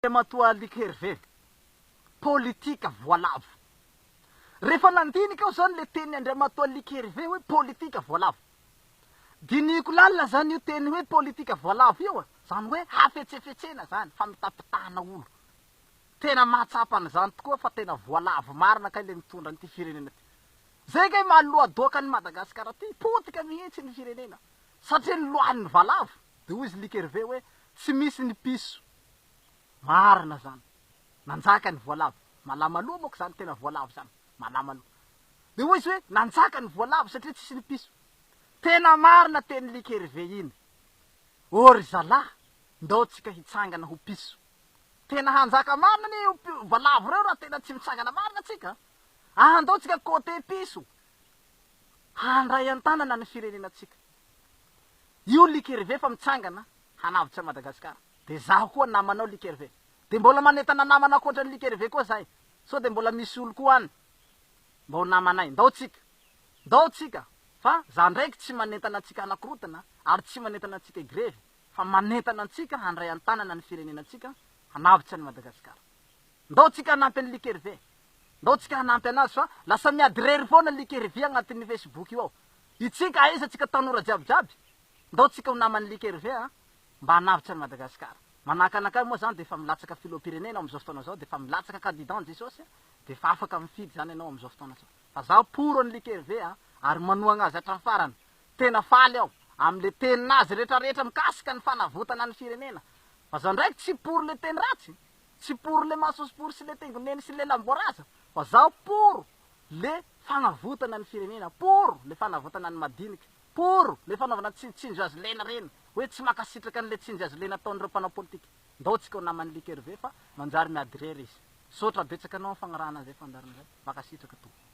Andriamatoa Luc Hervé, politika voalavo. Rehefa nandinika aho zany le tenin'i Andriamatoa Luc Hervé hoe politika voalavo. Dinihiko lalina zany io teny hoe politika voalavo io a, zany hoe hafetsefetsena zany, famitapitahana olo. Tena mahatsapa an'izany tokoa fa tena voalavo marina kay le mitondra an'ity firenena ty. Zay kay maha loadoaka an'i Madagasikara ty, potika mihitsy ny firenena satria ny lohan'ny valavo. De hoy izy Luc Hervé hoe tsy misy ny piso. Marina zany. Nanjaka ny voalavo. Malama loha manko zany tena voalavo zany. Malama loha. De hoy izy hoe nanjaka ny voalavo satria tsisy ny piso. Tena marina teny Luc Hervé iny. Ô ry zalahy, ndao tsika hitsangana ho piso. Tena hanjaka marina anie io valavo reo raha tena tsy mitsangana marina tsika. Andao tsika côté piso. Handray an-tanana ny firenena tsika. Io Luc Hervé fa mitsangana hanavotra Madagascar. De zaho koa namanao Luc Hervé. De mbola manentana namana ankoatran'i Luc Hervé koa zahay. Sao de mbola misy olo koa any mba ho namanay. Ndao tsika. Ndao tsika fa za ndraiky tsy manentana antsika hanakorotana ary tsy manentana antsika higrevy fa manentana antsika handray an-tanana ny firenena tsika hanavotra an'i Madagascar. Ndao tsika hanampy an'i Luc Hervé. Ndao tsika hanampy anazy fa lasa miady rery foana Luc Hervé agnatin'ny Facebook io ao. Itsika aiza tsika tanora jiaby jiaby. Ndao tsika ho naman'i Luc Hervé a. Mba hanavotra an'i Madagasikara. Manahaka anakahy moa zany dia efa milatsaka filoham-pirenena amin'izao fotoana izao dia efa milatsaka candidat Jesosy a, dia efa afaka mifidy zany ianao amin'izao fotoana izao. Fa zaho pour an'i Luc Hervé a, ary manohagna azy hatramin'ny farany. Tena faly aho amin'le tenin'azy retraretra mikasika ny fanavotana ny firenena. Fa zaho ndraiky tsy pour le teny ratsy, tsy pour le masospory sy le tengoneny sy le lamboraza, fa zaho pour le fagnavotana ny firenena, pour le fanavotana ny madinika. Pour le fanaovana tsindry azo lena reny hoe tsy mankasitraka an'le tsindry azo lena ataon'ireo mpanao politika. Ndao tsika ho naman'i Luc Hervé fa manjary miady irery izy. Misaotra betsaka anao am fagnarahana an'izay fandaharana izay. Mankasitraka tompoko.